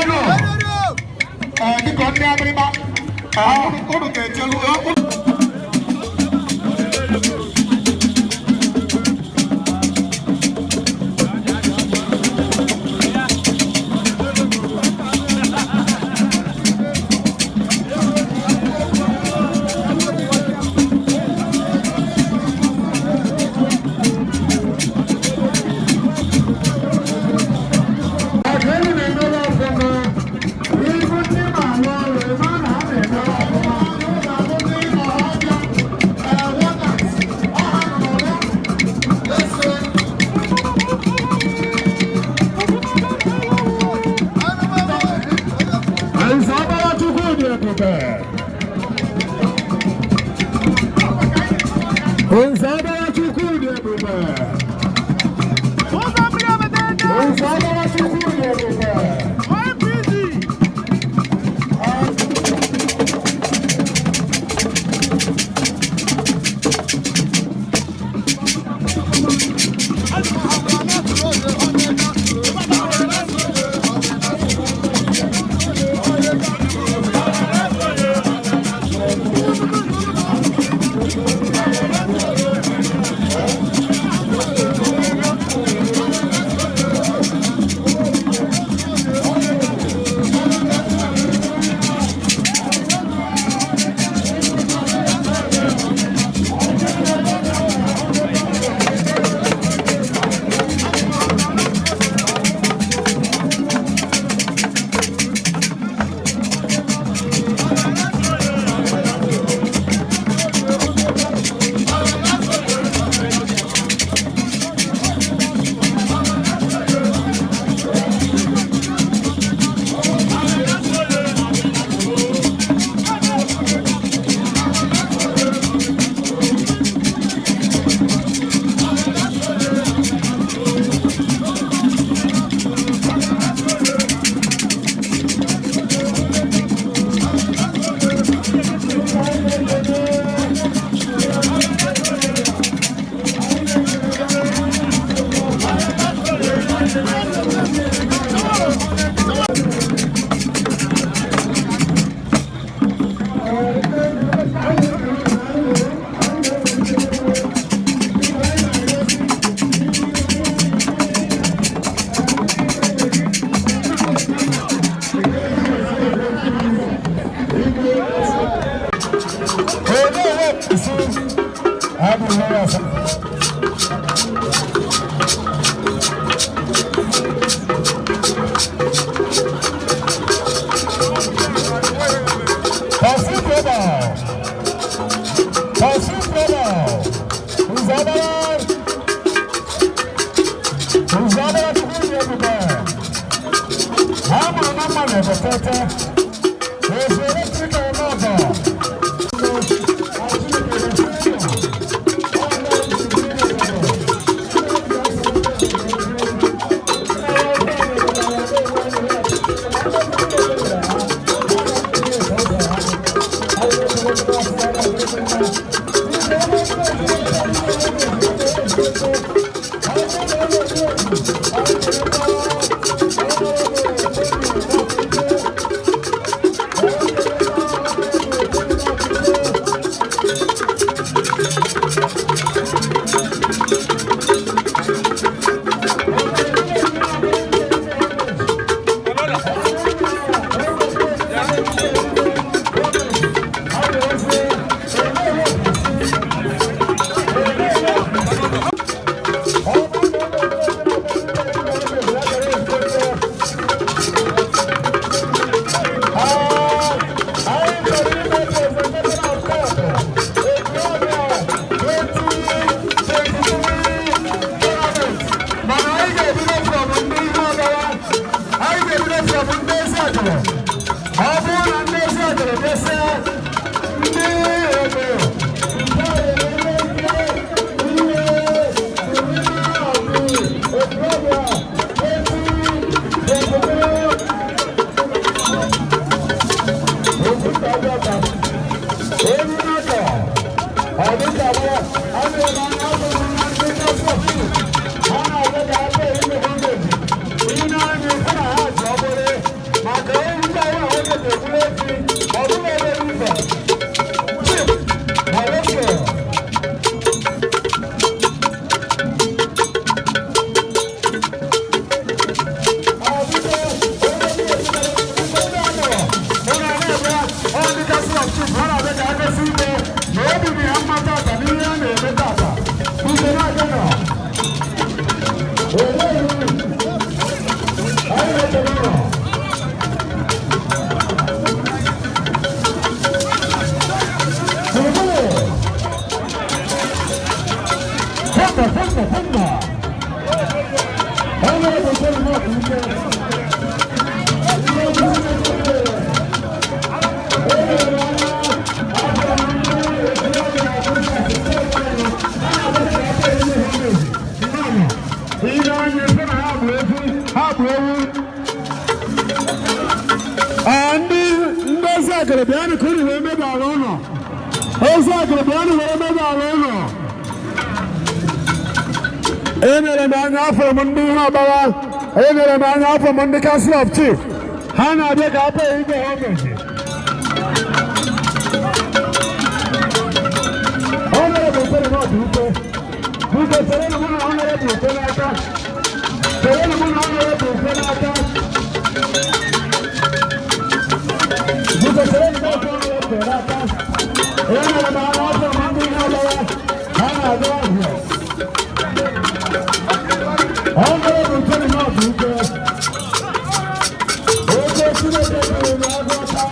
Nụ biko, ndị Abịrịba, unu ga-echelu. Ọdụ na-emere ọfụma, ibu ndị ma arụ ọrụ ebe a na ha na-emere ọfụma. Ọ ga-abụ ndị nọ ọbịa wọtas ọha nọ ya ese. Nze Ọbara Chukwu dị ebube. Nze Ọbara Chukwu dị ebube. Nze Ọbara Chukwu dị ebube. Pọsi Global. Pọsi Global. Nzabara. Nzabara Chukwu dị ebube. Ha mụrụ na mma na tete. Ezi eletrik ọnọdụ. Mana anyị ga-ebido from ndị ihe ọbara, anyị ga-ebido from ndị ezi ajụrụ. Ọ bụrụ na ndị ezi ajụrụ mesịa, ndị ebe nke a ga-eme ihe okorobịa 20. Agụlụ, bịanụ ka unu wee mebe ala ụlọ. Eziagụlụ, bịanụ wee mebe ala ụlọ. Enyere m anya, afọ m ndị ihe ọgbara. Enyere m anya, afọ m ndị Council of Chief. Ha na-abịa ka apụ igwe gọọmenti. Honorable Fere Nọọsụ Uke. Biko, chere na mụ na Honorable Uke n'aka. Chere na mụ na Honorable Uke n'aka. Biko, chere na mụ na Honorable Uke n'aka. Enyere m anya, afọ m ndị ihe ọgbara. Ha na-aga ọhịa. Honorable Fere Nọọsụ Uke. Oke Chineke kwuru na agụ ọta.